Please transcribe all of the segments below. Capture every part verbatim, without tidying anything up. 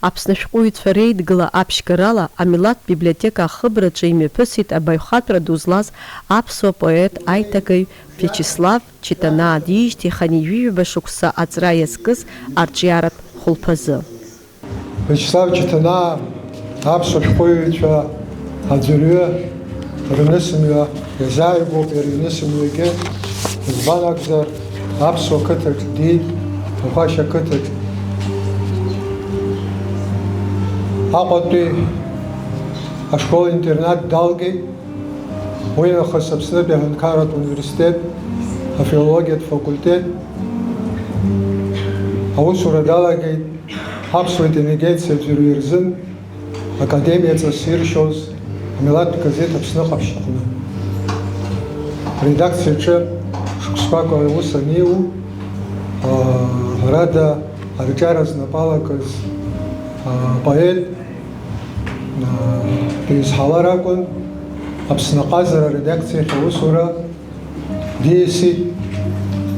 Аԥсны ашәҟәыҩҩцәа реидгыла аԥшьгарала амилаҭтә библиотека ахыбраҿы имҩаԥысит абаҩхатәра ду злаз аԥсуа поет аиҭагаҩ Виачеслав Чиҭанаа диижьҭеи хынҩажәижәаба шықәса аҵра иазкыз арҿиаратә хәылԥазы. Виачеслав Чиҭанаа аԥсуа шәҟәыҩҩцәа аӡәырҩы рнысымҩа иазааигәоуп иара иҩнысымҩагьы, избан акәзар, аԥсуа қыҭаҿ диит, Аҟәашь ақыҭаҿ. Аҟәатәи ашкол-интернат далгеит, уи нахыс Аԥснытәи аҳәынҭқарратә университет афилологиатә факультет аусура далагеит. Ҳаԥсуа интеллигенциа аӡәырҩы рзын академиаҵас иршьоз амилаҭтә газеҭ Аԥсны ҟаԥшь аҟны. Аредакциаҿы шықәсқәак аус аниу, аа, ҳәарада, арҿиара знапы алакыз, аа, поет, аа, дизҳалар акәын, Аԥсны аҟазара аредакциахь аусура диасит,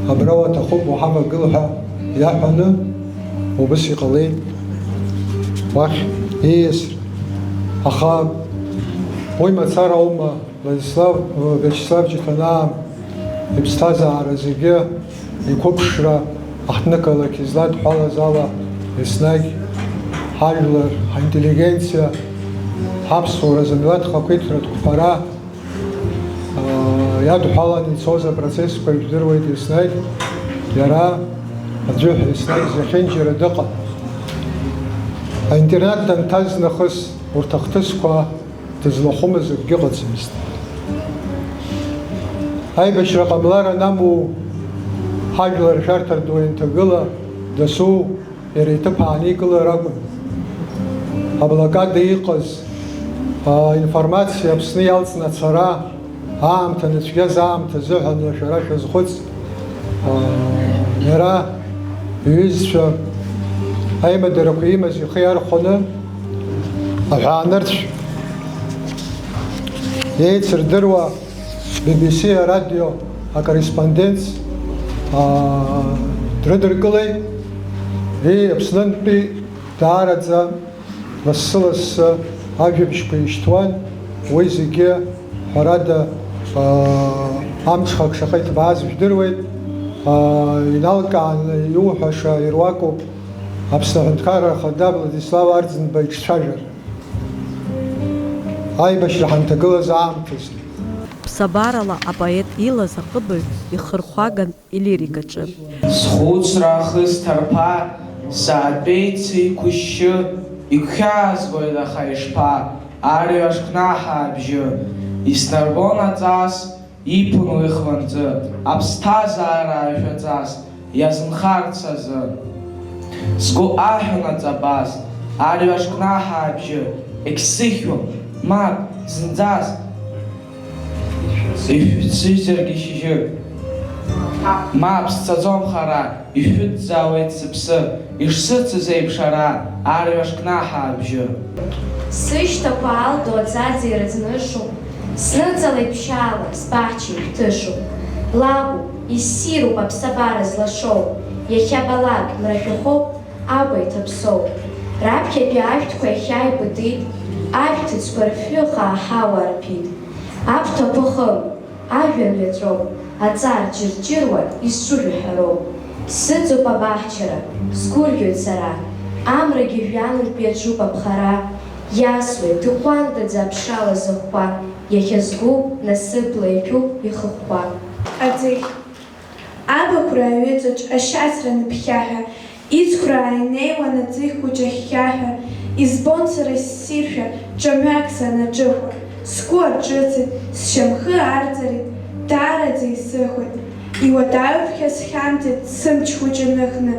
абра уаҭахуп уҳавагыл ҳәа иаҳәаны, убыс иҟалеит уахь ииасра. Аха уи мацара аума, Владислав, Виачеслав Чиҭанаа иԥсҭазаара зегьы иқәыԥшра аҳҭнықалақь изладҳәалаз ала, еснагь ҳажәлар, ҳинтеллигенциа, ҳаԥсуара зымҩа хақәиҭратә қәԥара, аа, иадҳәаланы ицоз апроцессқәа ижәдыруеит еснагь, иара аӡәы ҳәа еснагь зехьынџьара дыҟан. Аинтернат данҭаз нахыс урҭ ахҭысқәа дызлахәымыз акгьы ыҟаӡамызт. Аибашьра ҟамлар анаму, ҳажәлар шәарҭа ду инҭагыла, дасу иара иҭыԥ ааникылар акәын. Аблокада иҟаз, а, информациа Аԥсны иалҵны ацара, аамҭа нацәкьаз аамҭа азыҳәан шәара шәазхәыц, а, иара иҩызцәа аимадарақәа имаз ихы иархәаны аҳәаанырцә еицырдыруа Би Би Си арадио акорреспондентс, аа, дрыдыркылеит. Уи Аԥснынтәи даараӡа лассы-лассы ажәабжьқәа ишьҭуан. Уи зегьы, ҳәарада, аа, амҽхак шаҟа иҭбааз жәдыруеит. Аа, иналкааны иуҳәаша ируакуп Аԥсны Аҳәынҭқарра Ахада Владислав Арӡынба иҿцәажәара. Аибашьра ҳанҭагылаз аамҭазы. Ԥсабарала апоет илаз аҟыбаҩ ихырхәаган илирикаҿы. Схәыцра ахы сҭарԥа, саатәеит сеиқәышьшьы, игәхьаазгоит аха ишԥа, арҩаш кнаҳа абжьы. Иснарбон аҵас, иԥон уи хланҵы, аԥсҭазаара ажәаҵас, иазынхарц азы. Сгәы аҳәон аҵабас, арҩаш кнаҳа абжьы, егьсыхьуам, мап, зынӡас. Ишәыцәыӡыргьы шьыжьы. Мап, сцаӡом хара, ишәыцзаауеит сыԥсы, ишсыцыз еиԥш ара, арҩаш кнаҳа абжьы. Сышьҭақәа алду аӡаӡа ирыӡнышуп, сныҵалеит ԥшьаала, сбаҳча ишәҭышуп. Лакәуп, иссируп аԥсабара злашоу, иахьабалак мрашәахәоуп, Аҟәа иҭаԥсоуп. Раԥхьатәи ашәҭқәа иахьа ибытит, ашәҭыцқәа рфҩы хаа ҳауа арԥит. Аԥҭақәа хым, ажәҩан ҩаҵәоуп, аҵар ҷырҷыруа изҿу жәаҳәароуп. Сыӡуп абаҳчара, сгәырӷьоит сара, амрагьы жәҩанынтә иаҿуп аԥхара, иасуеит, дыҟәандаӡа аԥшалас зыхәхәа, иахьа згәы насыԥла иқәуп ихыхәхәа. Аӡыхь. Абахәра аҩыҵаҿ ашьацра ныԥхьаҳәа, ицхәраа инеиуан аӡыхь хәыҷы ахьхьаҳәа, избон сара ссиршәа, ҿамҩак санаҿыхәа, сгәы аҿыцит, сшьамхы арҵарит, даараӡа исыхәеит. Иуадаҩԥхьа схьамҵит сымч хәыҷы ныхны,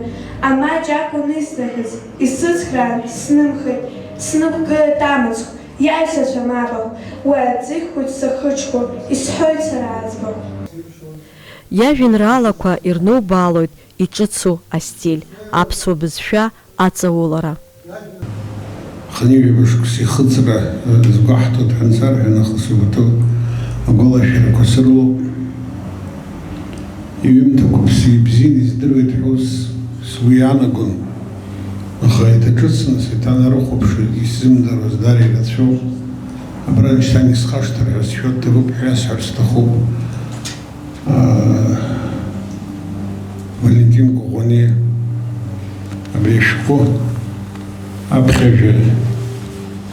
амаҷ акәын исҭахыз, исыцхраан, снымхеит, снықәгылеит амыцхә, иаҩсацәа мабахә, уи аӡыхь хәыҷ сахыҽхәо, исҳәоит сара аӡбахә. Иажәеинраалақәа ирнубаалоит иҿыцу астиль, аԥсуа бызшәа аҵаулара. Хынҩажәа шықәса ихыҵра згәаҳҭо дҳәынҵәар ҳәа нахыс убарҭ агәалашәарақәа сырлоуп. Иҩымҭақәа бзиа-бзианы издыруеит ҳәа ус сгәы иаанагон. Аха еиҭаҿыцны сеиҭанарыхәаԥшит, исзымдыруаз даара ирацәоуп. Абра шьҭан исхашҭыр ҳәа сшәо, дҭабуп ҳәа иасҳәар сҭахуп. Валентин Коӷониа, абри ашәҟәы аԥхьажәа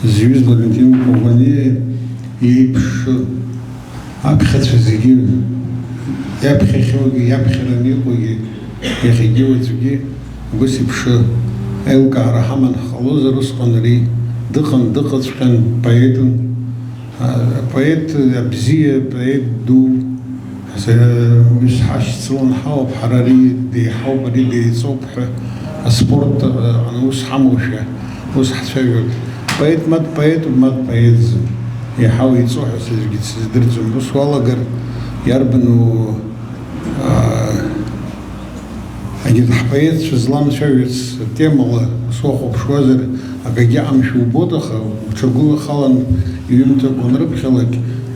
зҩыз Валентин Коӷониа иеиԥшы аԥхьацәа зегьы, иаԥхьахьоугьы, иаԥхьараны иҟоугьы, иахьагьы уаҵәгьы, Ус еиԥш аилкаара ҳаман ҳҟалозар, усҟан ари дыҟан, дыҟаҵәҟьан, поетын. А, апоет абзиа, апоет ду, ҳза-, ус ҳашьцылан ҳауп, ҳара ари деиҳауп, ари деиҵоуп ҳәа аспорт, а, аус ҳамоушәа, ус ҳцәажәоит. Поет ма дпоетуп, ма дпоетӡам. Еиҳау еиҵоу ҳәа саӡәгьы дсыздырӡом. Ус уалагар, иарбану, а, Егьырҭ ҳпоетцәа зламцәажәац темала суахәаԥшуазар, акагьы амшә убоит, аха уҽагәылахалан иҩымҭақәа уанрыԥхьалак,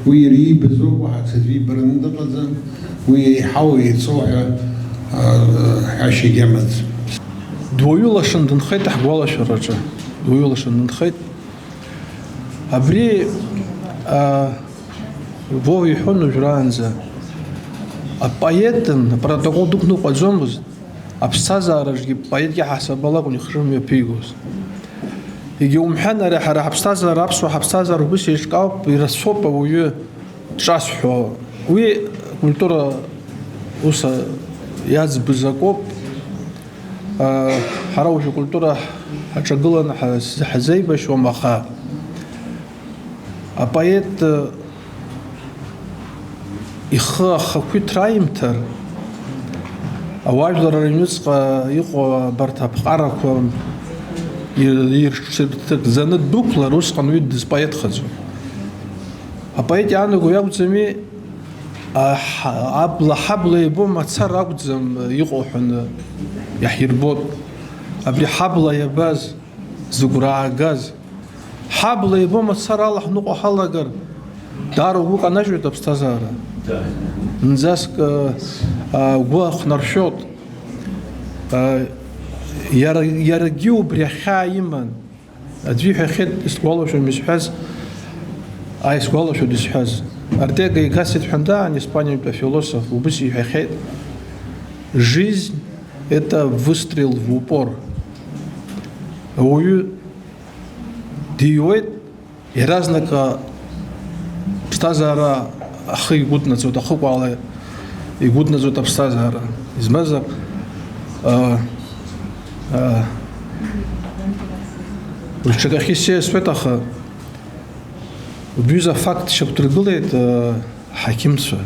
уи иара иибаз ауп, уаҳа ҽаӡәы ибараны дыҟаӡам, уи еиҳау еиҵоу ҳәа, а, ҳәашьагьы амаӡам. Дуаҩы лашан дынхеит ҳгәалашәараҿы, дуаҩы лашан дынхеит. Абри, а, Вова иҳәон уажәраанӡа, апоетын апротокол дықәныҟәаӡомызт, аԥсҭазаараҿгьы поетк иаҳасабала акәын ихшыҩ мҩаԥигоз. Егьа умҳәан, ари ҳара ҳаԥсҭазаара, аԥсуа ҳаԥсҭазаара убыс еиҿкаауп, ирацәоуп ауаҩы дҿазҳәо. Уи акультура ус иаӡбыз акоуп. Ҳара уажә акультура ҳаҿагыланы ҳа-, ҳазеибашьуам, аха апоет ихы ахақәиҭра аимҭар, ауаажәлар рыҩныҵҟа иҟоу абарҭ аԥҟарақәа ир-, ирҽырҭыгӡаны ддәықәлар, усҟан уи дызпоетхаӡом. Апоет иаанаго иакәӡами, аҳ-, абла ҳабла иабо мацара акәӡам иҟоу ҳәаны иаҳирбоит. Абри ҳабла иабаз, зыгәра аагаз, ҳабла иабо мацара ала ҳныҟәо ҳалагар, даара угәы канажьуеит аԥсҭазаара. Нӡаск, а, а, гәы ахнаршәоит. А, иара, иарагьы убри ахьаа иман. Аӡәы иҳәахьеит, исгәалашәом исҳәаз, ааи, исгәалашәоит исҳәаз. Ортега и Гассет ҳәа даан, испаниатәи афилософ, убыс иҳәахьеит: «Жизнь — это выстрел в упор». Ауаҩы диуеит, иаразнак аԥсҭазаара ахы игәыднаҵоит, ахыкәала игәыднаҵоит аԥсҭазаара. Избанзар, а, а, уажә ҽакахьы исеиасуеит, аха убри аҩыза афакт шьақәдыргылеит, а, ҳақьымцәа.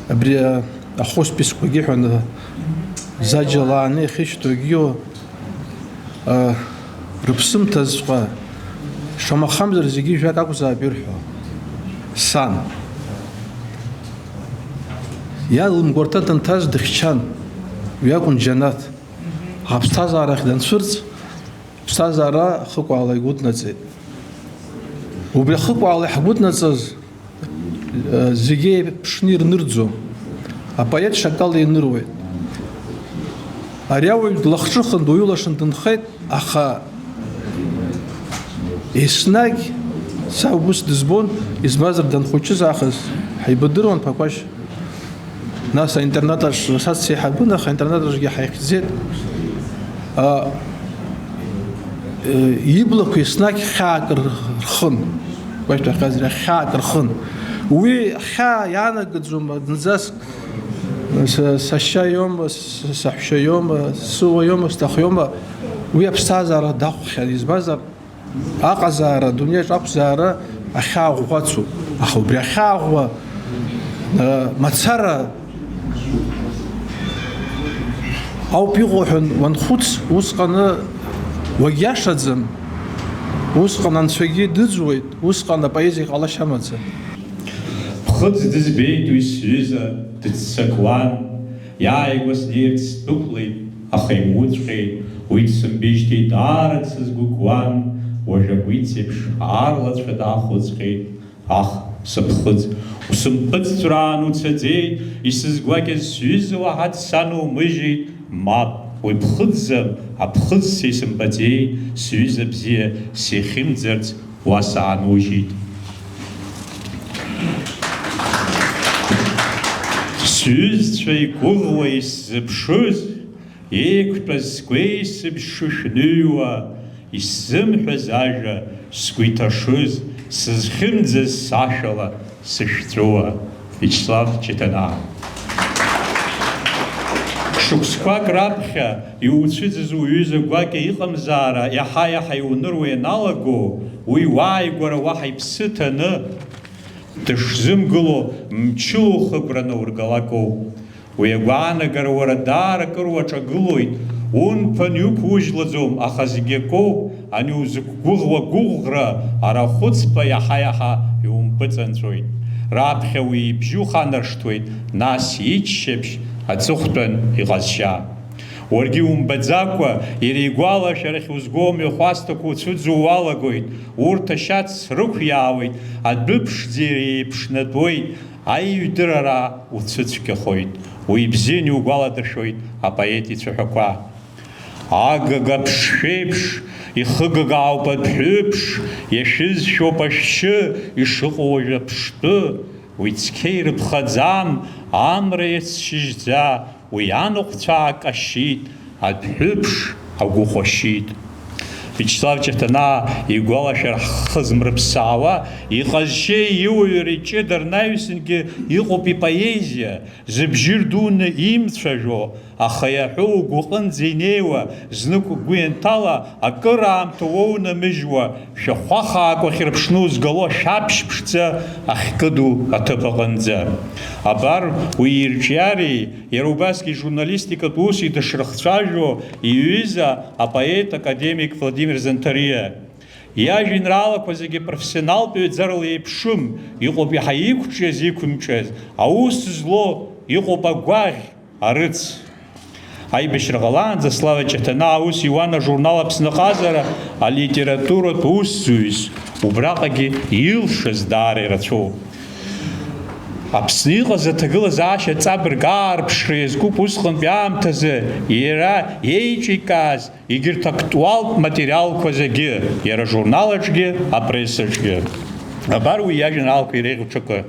Абри, а, ахосписқәагьы ҳәа, а, заџьалааны иахьышьҭоугьы, а, рыԥсымҭазҵәҟьа, шамахамзар зегьы жәак акәзаап ирҳәо. Сан. Иалымгәарҭа дынҭаз дыхьчан, уи акәын џьанаҭ. Аԥсҭазаарахь данцәырҵ, аԥсҭазаара ахыкәала игәыднаҵеит. Убри ахыкәала иаҳгәыднаҵаз, э, зегьы еиԥшны ирнырӡом. Апоет шьакала иныруеит. Ари ауаҩ длахҿыхын, дуаҩылашан дынхеит, аха еснагь са убыс дызбон, избанзар, данхәыҷыз аахыс ҳаибадыруан Ԥақәашь. Нас аинтернат аҿ сацеиҳабын, аха аинтернат аҿгьы ҳаихьӡеит. А, э, иблақәа еснагь хьаак р-, рхын. Гәашәҭахьазар, хьаак рхын. Уи хьаа иаанагаӡом, зынӡаск са-, сашьа иоума, с-, саҳәшьа иоума, сыуа иоума, сҭахиоума, уи аԥсҭазаара дақәхьан. Избанзар, аҟазаара, адунеиаҿ ақәзаара ахьаа ӷәӷәацуп. Аха убри ахьаа ӷәӷәа, э, мацара ауп иҟоу ҳәа уанхәыц, усҟаны уагьиашаӡам, усҟан анцәагьы дыӡуеит, усҟан апоезиа ҟалашьа амаӡам. Ԥхыӡ дызбеит уи сҩыза, дыццакуан, иааигәа снеирц сдәықәлеит, аха имуҵәҟьеит, уи дсымбеижьҭеи даара дсызгәыкуан, уажә акәиц еиԥш аарлацәа даахәыҵҟьеит. Ах, сыԥхыӡ, усымпыҵҵәраан уцаӡеит, исызгәакьаз сҩыза уаҳа дсанумыжьит, мап, Уи ԥхыӡзар, аԥхыӡ са исымбаӡеи, сҩыза бзиа сихьымӡарц уа саанужьит. Сҩызцәа игәыӷуа исзыԥшыз, еиқәтәаз сгәеисыбжь шышәныҩуа, исзымҳәаз ажәа сгәы иҭашыз, сызхьымӡаз сашәала сышәҵәыуа. Вячеслав Ҷыҭанаа. Шықәсқәак раԥхьа иуцәыӡыз уҩыза гәакьа иҟамзаара иаҳа-иаҳа иуныруа ианалаго, уи уааигәара уаҳа иԥсы ҭаны дышзымгыло мчыла ухы агәра наургалакоуп. Уи агәаанагара уара даара акыр уаҿагылоит, унԥан иуқәужьлаӡом, аха зегь акоуп, ани узықәгәыӷуа гәыӷра, арахәыцба иаҳа-иаҳа иумпыҵанҵәоит. Раԥхьа уи ибжьы уханаршҭуеит, нас иччаԥшь аҵыхәтәан иҟазшьа. Уаргьы умбаӡакәа, иара игәалашәарахь узго амҩахәасҭақәа уцәыӡуа уалагоит, урҭ ашьац рықәиаауеит, адәы ԥшӡа иреиԥшнатәуеит, аиҩдырара уцәыцәгьахоит. Уи ибзианы иугәаладыршәоит апоет ицәаҳәақәа. Агага ԥшшәеиԥш, ихыгагаауп адәҳәыԥш, иашәызшәоуп ашәшьы, ишыҟоу уажәы аԥштәы. Уи цқьа ирыԥхаӡам, амра иацшьыжьӡа, уи аныҟәцәа аакашьшьит, адәҳәыԥш агәы хәашьит. Вячеслав Ҷыҭанаа игәалашәара ҳхы змырԥсаауа, иҟазшьеи иуаҩреи ҷыда рнаҩсангьы иҟоуп ипоезиа, зыбжьы рдуны имцәажәо, аха иаҳәо угәаҟынӡа инеиуа, знык угәы ианҭала, акыраамҭа уоунамыжьуа, шәахәа хаак уахьырԥшны узгало ашәаԥшь ԥшӡа ахькыду аҭыԥ аҟынӡа. Абар уи ирҿиареи, иара убасгьы ижурналистикатә уси дышрыхцәажәо иҩыза апоет академик Владимир Занҭариа. Иажәеинраалақәа зегьы профессионалтә ҩаӡарала еиԥшым, иҟоуп иаҳа иқәҿиаз, иқәымҿиаз, аус злоу, иҟоуп агәаӷь, арыц. Аибашьра ҟалаанӡа Слава Ҷыҭанаа аус иуан ажурнал Аԥсны аҟазара алитературатә усзуҩыс, убраҟагьы илшаз даара ирацәоуп. Аԥсны иҟаз аҭагылазаашьа ҵабырг аарԥшра иазкуп усҟантәи аамҭазы иара иеиҿикааз егьырҭ актуалтә материалқәа зегьы, иара ажурнал аҿгьы, апрессаҿгьы. Абар уи иажәеинраалақәа иреиӷьу ҽакы.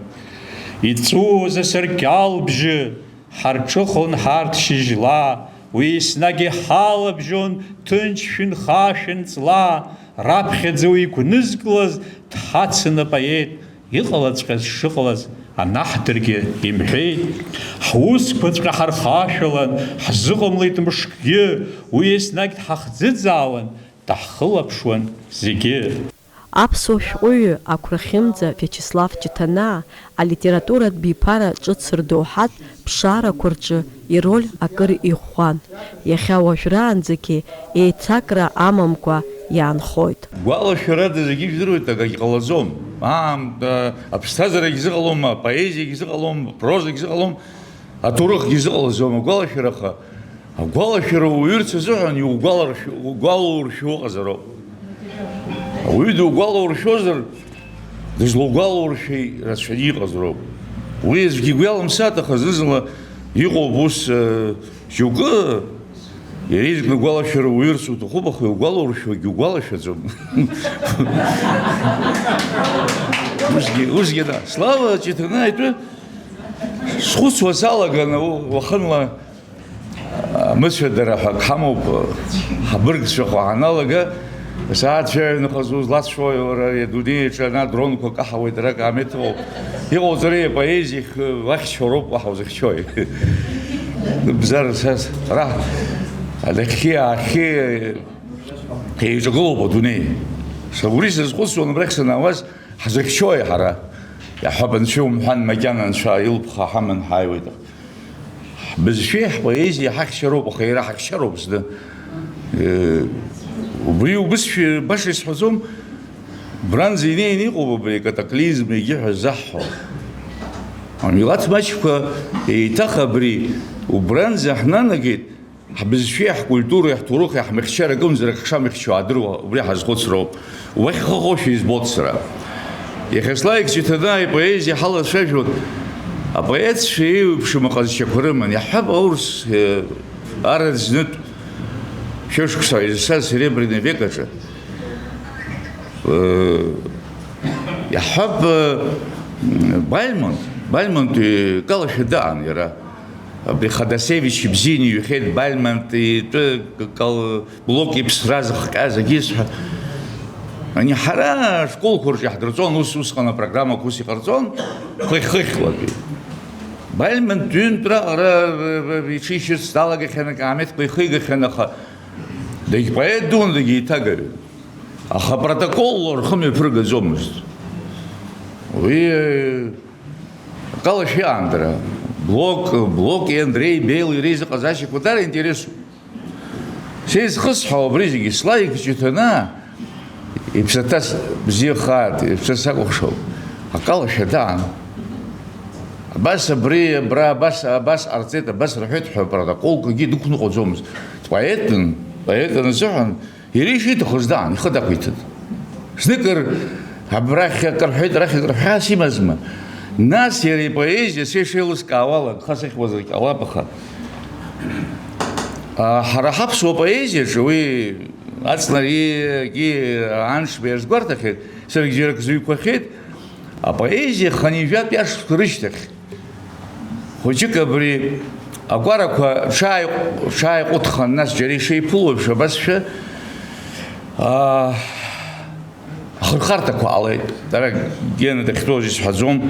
Иҵәуоз асаркьал бжьы, ҳарҿыхон ҳарҭ шьыжьла, уи еснагь иҳалабжьон ҭынч шәынха-шәынҵла, раԥхьаӡа уи игәнызкылаз дҳацын апоет, иҟалаҵәҟьаз шыҟалаз анаҳдыргьы имҳәеит, ҳусқәаҵәҟьа ҳархашәалан, ҳзыҟамлеит мышкгьы, уи еснагь дҳахӡыӡаауан, даҳхылаԥшуан зегьы. Аԥсуа шәҟәыҩҩы Ақәрахьымӡа Виачеслав Ҷыҭанаа алитературатә биԥара ҿыц рдоуҳатә ԥшаарақәа рҿы ироль акыр иӷәӷәан, иахьа уажәраанӡагьы еицакра амамкәа иаанхоит. Гәалашәарада зегьы ижәдыруеит, акагь ҟалаӡом. Аамҭа, аԥсҭазаарагь зыҟалом, апоезиагь зыҟалом, апрозагь зыҟалом. Аҭоурыхгьы зыҟалаӡом агәалашәара, аха агәалашәара уаҩырц азыҳәан иугәаларшә-, угәалауршәо ыҟазароуп. Ауаҩы дугәалауршәозар, дызлаугәалауршәеи рацәаны иҟазароуп. Уи аӡәгьы игәы иалымсааит, аха зны-зынла иҟоуп ус, э, џьоукы, иара изкны агәалашәара уаҩырц уҭахуп, аха иугәалауршәогьы угәалашәаӡом. Усгьы, усгьы, да. Слава Ҷыҭанаа итәы Схәыцуа салаган, у-, уахынла, а, мыцәадара ҳәа ак ҳамоуп, ҳабыргцәахо ҳаналага, асааҭ жәаҩа ныҟәазу злацәшәои, уара, ари адунеи аҿы ана дронқәа каҳауеит, ара акаамеҭ ыҟоуп. Иҟоуҵари апоезиахь, уахьчо роуп, уаҳа узыхьчои? Бзар, са, ара, адахьхьи, аахьхьи, еиҿагылоуп адунеи. Са убри сазхәыцуан, абрахь санаауаз, Ҳзыхьчои ҳара? Иаҳҳәап, анцәа иумҳәан, макьана анцәа илԥха ҳаман ҳааиуеит. Ҳбызшәеи ҳпоезиеи ҳахьчароуп, аха иара ҳахьчароуп зны. Э, убри убысшәа баша исҳәаӡом, убранӡа инеины иҟоуп абри акатаклизм егьи ҳәа заҳҳәо. Амилаҭ маҷқәа еиҭах абри убранӡа ҳнанагеит, Ҳбызшәеи ҳкультуреи ҳҭоурыхи ҳмыхьчар акымзар ак ҳшамыхьчо аадыруа убри ҳазхәыцроуп. Убахь ихыхошәа избоит сара. Иахьа Славик Ҷыҭанаа ипоезиа ҳалацәажәон. Апоетцәа еиуеиԥшым аҟазшьақәа рыман. Иаҳҳәап, аурыс, э, арратә знытә Шәышықәса исзааз Серебряный век аҿы, э, иаҳҳәап, э, Бальмонт, Бальмонт, э, калашәа даан иара. Абри Ходосевич ибзианы иҩхьеит, Бальмонт итәы кал-, блок иԥсра зыхҟьаз агьисҳәа. Ани ҳара ашколқәа рҿы иаҳдырҵон, ус, усҟан апрограммақәа ус иҟарҵон, хыхь-хыхьлатәи. Бальмонт ҩынтә раҟара, э, э, иҽишьырц далагахьан, акаамеҭқәа ихигахьан, аха дагьпоет дуун, дагьеиҭагаҩын. Аха апротоколла рхы мҩаԥыргаӡомызт. Уи, э, акалашәа иаан дара. Блок, Блоки Андреи Бели реизыҟазаашьақәа дара интересуп. Са изхысҳәаау абри зегьы, Славик Ҷыҭанаа иԥсаҭа бзиахааит, иԥсаҭа сакәыхшоуп. Акалашәа даан. Абас абри, абра, абас, абас ҟарҵеит, абас рҳәеит ҳәа апротоколқәагьы дықәныҟәаӡомызт. Дпоетын, поетын азыҳәан, иара ишиҭахыз даан, ихы дақәиҭын. Зныкыр абрахь акы рҳәеит, арахь акы рҳәеит, ас имазма? Нас иара ипоезиа, са ишеилыскаауала, агха сыхьуазаргь ҟалап, аха, а, ҳара ҳаԥсуа поезиаҿы уи аҵнари, егьи аншбеи рзгәарҭахьеит, саргьы џьарак сыҩқәахьеит, апоезиа хынҩажәатәи ашықәсқәа рышьҭахь. Хәыҷык абри акәарақәа ҽааиҟ-, ҽааиҟәыҭхан, нас џьара ишеиԥыло еиԥш абасшәа, аа, ахырхарҭақәа ҟалеит. Дара Гена дахьтәоу исҳәаӡом.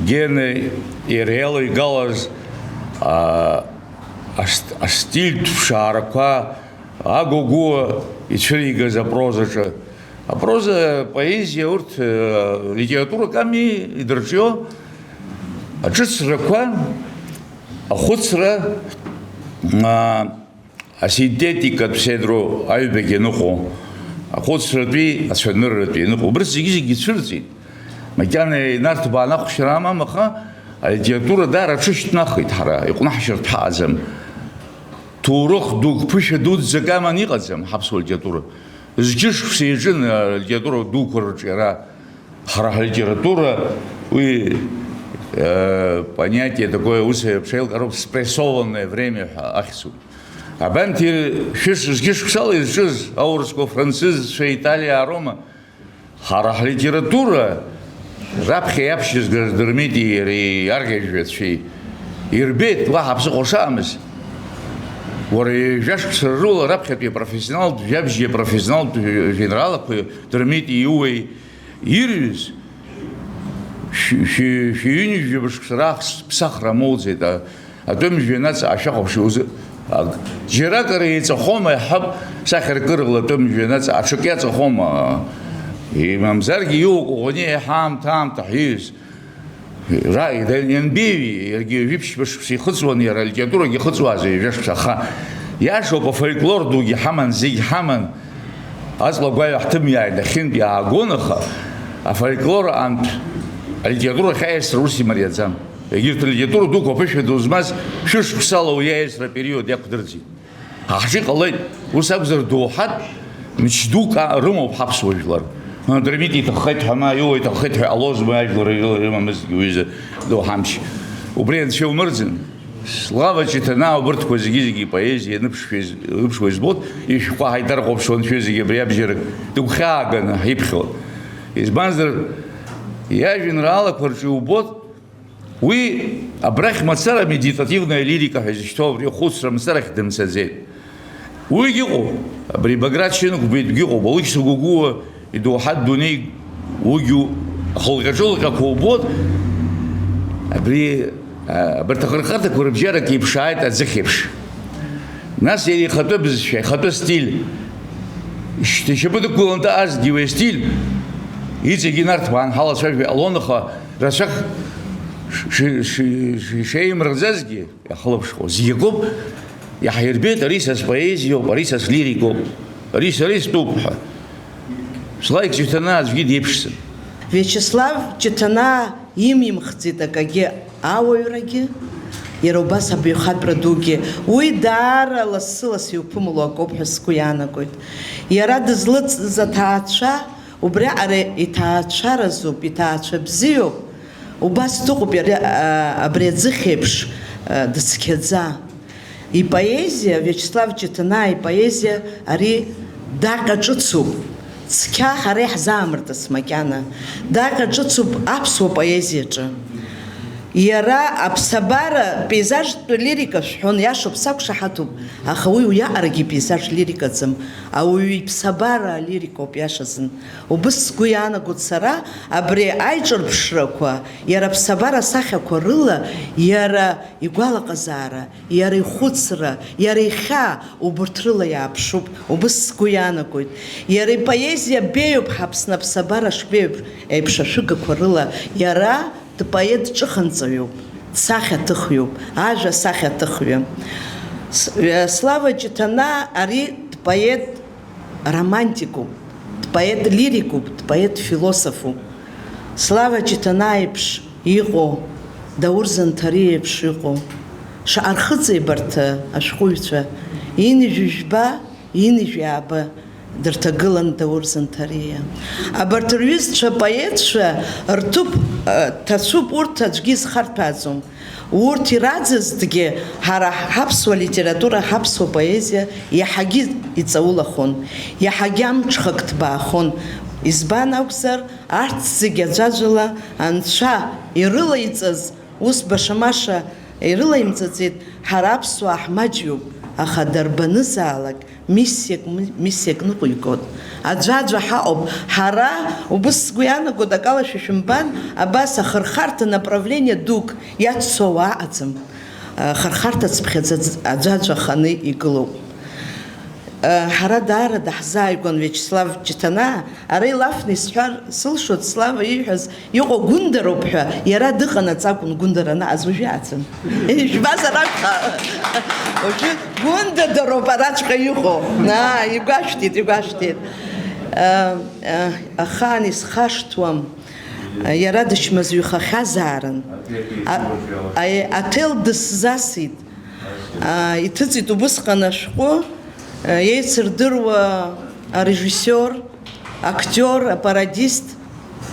Гена иара иалоигалаз, аа, аст-, астильтә ԥшаарақәа, агәагәыуа ицәыригаз апрозаҿы. Апроза, апоезиа, урҭ, э, литературак ами идырҿио. Аҿыцрақәа, ахәыцра, а, асинтетикатә седроу аҩбагьы аныҟоу, ахәыцратәи ацәанырратәи аныҟоу, убырҭ зегьы-зегьы ицәырҵит. Макьана инарҭбааны ахәшьара амам, аха алитература даара аҽышьҭнахит ҳара, иҟәнаҳшьартә ҳаҟаӡам. Ҭоурых дук, ԥышәа дуӡӡак аман иҟаӡам ҳаԥсуа литература. Зқьышықәса иаҿын, а, алитература дуқәа рҿиара. Ҳара ҳлитература уи, э, понятие такое, ус еиԥш еилкаароуп, спрессованное время ҳәа ахьӡуп. Абанҭ ир-, шәышықәсала ирҿыз аурысқәа, францызцәа, Италиа, Рома, ҳара ҳлитература раԥхьа иаԥшьызгаз Дырмитии иареи арӷьажәҩацәеи ирбеит, уаҳа ԥсыхәа шаамыз. Уара, ҩажәа шықәса рыла раԥхьатәи апрофессионалтә, жәабжьи апрофессионалтә жәеинраалақәеи Дырмитии иуеи ирҩыз, шәи-, шәи-, шәи ҩынҩажәа мышқәа раахыс ԥсахра амоуӡеит, а-, атәым жәҩанаҵ аашәахәаԥш иузы-, ак-, џьаракыр еиҵахома, иаҳҳәап, сахьаркырала атәым жәҩанаҵ аҽак иаҵахома, имамзаргьы иуакәыӷәӷәаны еиҳа аамҭа-аамҭа ҳиҩыз. Ра-, ида-, ианбеиҩи, иаргьы ҩажәи ԥшьба шықәса ихыҵуан, иара алитературагьы ихыҵуазар ҩажәа шықәса, аха иашоуп, афольклор дугьы ҳаман, зегь ҳаман. Аҵла гәаҩа ҳҭымиааит, нахьынтә иаагон, аха афольклор антә алитература ахь аиасра ус имариаӡам. Егьырҭ алитература дуқәа аԥышәа ду змаз шәышықәсала уи аиасра апериод иақәдырӡит. Ҳахҿы иҟалеит, ус акәзар, доуҳатә мч дук, а, рымоуп ҳаԥсуа жәлар. Дырмит иҭаххеит ҳәа, ма иуа иҭаххеит ҳәа иҟалозма, ажәлар ирыла ирымамызҭгьы уҩыза доуҳамч. Убри анцәа иумырӡын. Слава Ҷыҭанаа убырҭқәа зегьы-зегьы ипоезиа ианыԥшуа из-, ианыԥшуа избоит, ишәҟәы ҳаиҭархәаԥшуа анцәа зегьы абри абжьарак дыгәхьааганы ҳиԥхьауан. Избанзар, иажәеинраалақәа рҿы иубоит, уи абрахь мацара медитативная лирика ҳәа изышьҭоу абри ахәыцра мацарахь дымцаӡеит. Уигь ыҟоуп, абри Баграт Шьынқәба итәгьы ыҟоуп, Алықьса Гәыгәуа идоуҳатә дунеи уигь у-, ахылҟьаҿылҟьақәа убоит, абри, а, абарҭ ахырхарҭақәа рыбжьарак еиԥшааит аӡыхь еиԥш. Нас иара ихатәы бызшәа, ихатәы стиль, ишьҭа ишьапы дықәгыланы дыҟазҭгьы уи астиль, иҵегьы нарҭбаан ҳалацәажәо иҟалон, аха рацәак ш-, ш-, ш-, ш-, шеимырхӡазгьы, иахылаԥшхәа зегь акоуп, иаҳирбеит, ари са споезиоуп, ари са слирикоуп, ари сара истәуп ҳәа. Славик Ҷыҭанаа аӡәгьы диеиԥшӡам. Виачеслав Ҷыҭанаа имимхӡеит акагьы ауаҩрагьы, иара убас абаҩхатәра дугьы. Уи даара лассы-ласс иуԥымло акоуп ҳәа сгәы иаанагоит. Иара дызлыҵыз аҭаацәа, убриаҟара иҭаацәаразуп, иҭаацәа бзиоуп. Убас дыҟоуп иара, а, абри аӡыхь еиԥш, а, дыцқьаӡа. Ипоезиа, Виачеслав Ҷыҭанаа ипоезиа ари даҟьа ҿыцуп. Цқьа ҳара иаҳзаамыртыц макьана. Даҟьа ҿыцуп аԥсуа поезиаҿы. Иара аԥсабара пейзажтә лирика шәҳәон, иашоуп, сақәшаҳаҭуп, аха уи уиаҟарагьы пейзаж лирикаӡам, ауаҩы иԥсабара алирикоуп, иашазын. Убыс сгәы иаанагоит сара, абри аиҿырԥшрақәа, иара аԥсабара асахьақәа рыла, иара игәалаҟазаара, иара ихәыцра, иара ихьаа убырҭ рыла иааԥшуп, убыс сгәы иаанагоит. Иара ипоезиа беиоуп, ҳАԥсны аԥсабара шбеиоу еиԥш ашәыгақәа рыла, иара дпоет ҿыханҵаҩуп, дсахьаҭыхҩуп, ажәа сахьаҭыхҩы. С-, Слава Ҷыҭанаа ари дпоет романтикуп, дпоет лирикуп, дпоет философуп. Слава Ҷыҭанаа иеиԥш иҟоу, Даур Занҭариа иеиԥш иҟоу, шаҟа рхыҵеибарҭа ашәҟәыҩҩцәа, ҩынҩажәи жәба, ҩынҩажәи ааба дырҭагылан Даур Занҭариа. Абарҭ рҩызцәа поетцәа рҭыԥ, э, ҭацәуп, урҭ аӡәгьы изхарҭәааӡом. Урҭ ираӡазҭгьы, ҳара ҳаԥсуа литература, ҳаԥсуа поезиа иаҳагьы иҵаулахон, иаҳагьы амҽхак ҭбаахон. Избан акәзар, арҭ зегьы аӡәаӡәала Анцәа ирылаиҵаз ус баша-маша ирылаимҵаӡеит, ҳара аԥсуаа ҳмаҷҩуп, аха дарбанызаалак миссиак, миссиак ныҟәигоит. Аӡәаӡәа ҳаҟоуп. Ҳара, убыс сгәы иаанагоит, акалашәа шәымбан, абас ахырхарҭа направление дук иацу ауаа ыҟаӡам. Ахырхарҭа цыԥхьаӡа аӡәаӡәа аханы игылоуп. Ҳара даара даҳзааигәан Виачеслав Ҷыҭанаа, ара илафны исҳәар сылшоит, Слава ииҳәаз иҟоу гәындароуп ҳәа, иара дыҟанаҵ акәын гәындара анаҟаз, уажәы иааӡам. Ижәбазар акәха, уажәы гәындадароуп араҵәҟьа иҟоу. Аа, игәашәҭеит, игәашәҭеит. Э, э, ахаан исхашҭуам, иара дычмазаҩхахьазаарын. А-, аи-, аҭел дысзасит. Аа, иҭыҵит убысҟан ашәҟәы, э, еицырдыруа арежиссиор, актиор, апарадист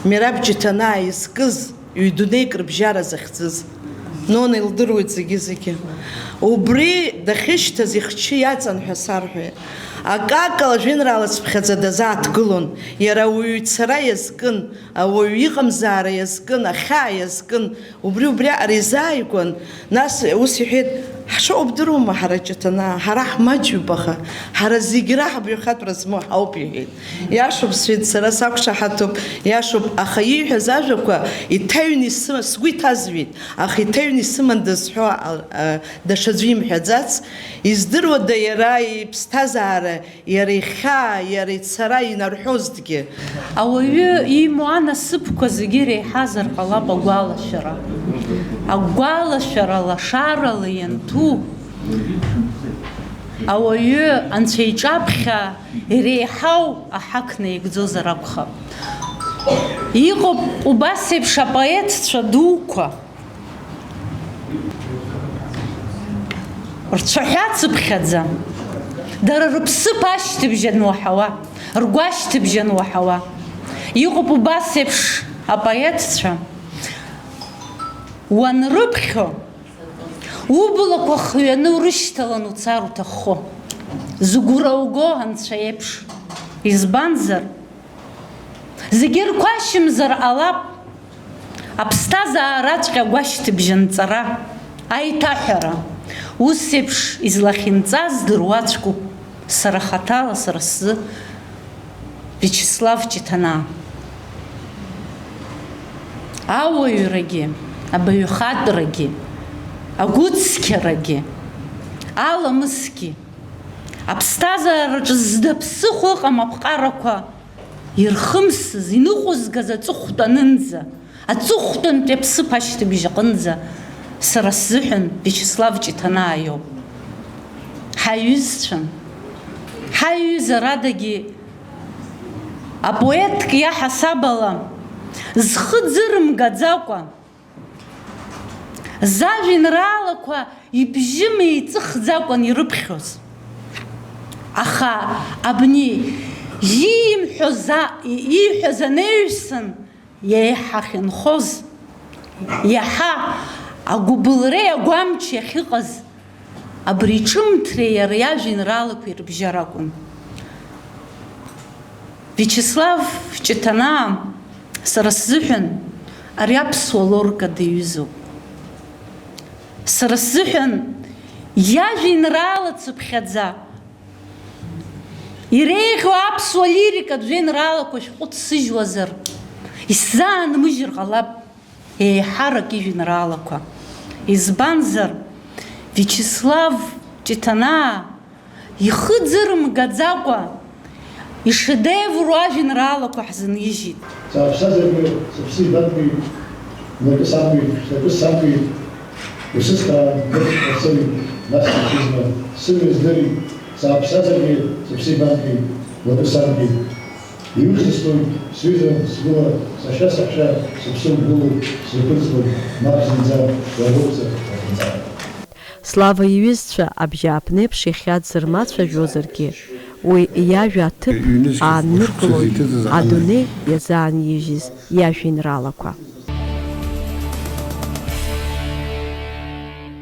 Мераб Ҷыҭанаа изкыз, ҩ-дунеик рыбжьара захьӡыз. Нона илдыруеит зегьы-зегьы. Убри дахьышьҭаз ихчы иаҵан ҳәа сарҳәеит. Акакала жәеинраала цыԥхьаӡа дазааҭгылон. Иара ауаҩы ицара иазкын, ауаҩы иҟамзаара иазкын, ахьаа иазкын. Убри убриаҟара изааигәан, нас ус иҳәеит, ҳшыҟоу бдыруама ҳара Ҷыҭанаа, ҳара ҳмаҷҩуп, аха ҳара зегьы раҳ абаҩхатәра змоу ҳауп, иҳәеит. Иашоуп, сҳәеит, сара сақәшаҳаҭуп, иашоуп, аха ииҳәаз ажәақәа иҭаҩны исыма-, сгәы иҭазҩит, аха иҭаҩны исыман дызҳәо, а, а, даҽаӡәы имҳәаӡац, издыруада иара иԥсҭазаара Иара ихьаа, иара ицара инарҳәозҭгьы. Ауаҩы имоу анасыԥқәа зегьы иреиҳазар ҟалап агәалашәара. Агәалашәара лашарала ианҭәу ауаҩы Анцәа иҿаԥхьа иреиҳау аҳақ наигӡозар акәхап. Иҟоуп убас еиԥш апоетцәа дуқәа. Рцәаҳәа цыԥхьаӡа, дара рыԥсыԥ ашьҭыбжь ануаҳауа, ргәашьҭыбжь ануаҳауа. Иҟоуп убас еиԥш апоетцәа, уанрыԥхьо, ублақәа хҩаны урышьҭалан уцар уҭаххо. Зыгәра уго Анцәа иеиԥш. Избанзар, Зегьы рқәашьымзар ҟалап, аԥсҭазаараҵәҟьа агәашьҭыбжь анҵара, аиҭаҳәара, ус еиԥш излахьынҵаз здыруа цәгьоуп сара хаҭала, сара сзы, Виачеслав Ҷыҭанаа. Ауаҩрагьы, абаҩхатәрагьы, агәыцқьарагьы, аламысгьы, аԥсҭазаараҿы зда ԥсыхәа ыҟам аԥҟарақәа ирхымсыз, иныҟәызгаз аҵыхәтәанынӡа, аҵыхәтәантәи аԥсыԥ ашьҭыбжь аҟынӡа сара сзыҳәан Виачеслав Ҷыҭанаа иоуп. Ҳаиҩызцәан, ҳаиҩызарадагьы апоетк иаҳасабала зхы ӡырымгаӡакәа, Зажәеинраалақәа ибжьы меиҵыхӡакәан ирыԥхьоз. Аха абни иимҳәоз а-, ииҳәаз анаҩсан, иаҳа ахьынхоз, иаҳа агәыбылреи агәамч иахьыҟаз, Абри иҿымҭреи иара иажәеинраалақәеи рыбжьара акәын. Виачеслав Ҷыҭанаа сара сзыҳәан ари аԥсуа лорка диҩызоуп. Сара сзыҳәан иажәеинраала цыԥхьаӡа иреиӷьу аԥсуа лирикатә жәеинраалақәа шәҟәы ҭсыжьуазар, исзаанмыжьыр ҟалап еиҳарак ижәеинраалақәа. Избанзар, Виачеслав Ҷыҭанаа ихы ӡырымгаӡакәа ишедевру ажәеинраалақәа ҳзынижьит. Сааԥсазаргьы сыԥсы ибамгеит, млакы самгеит, шьҭакы самгеит, усысҭаан, ныцәҟа сымеит, нас исызма, сымҩа здырит, сааԥсазаргьы сыԥсы ибамгеит, млакы самгеит. Иухьысуеит сҩыза, сгәыла, сашьа, саҳәшьа, сыԥсы угәылоуп, сырԥырҵлоит, мап зынӡа уароуп сыхьӡ. Слава иҩызцәа абжьааԥнеиԥш ихьаҵыр мацәажәозаргьы, уи иажәа аҭыԥ аанныркылоит адунеи иазаанижьыз иажәеинраалақәа.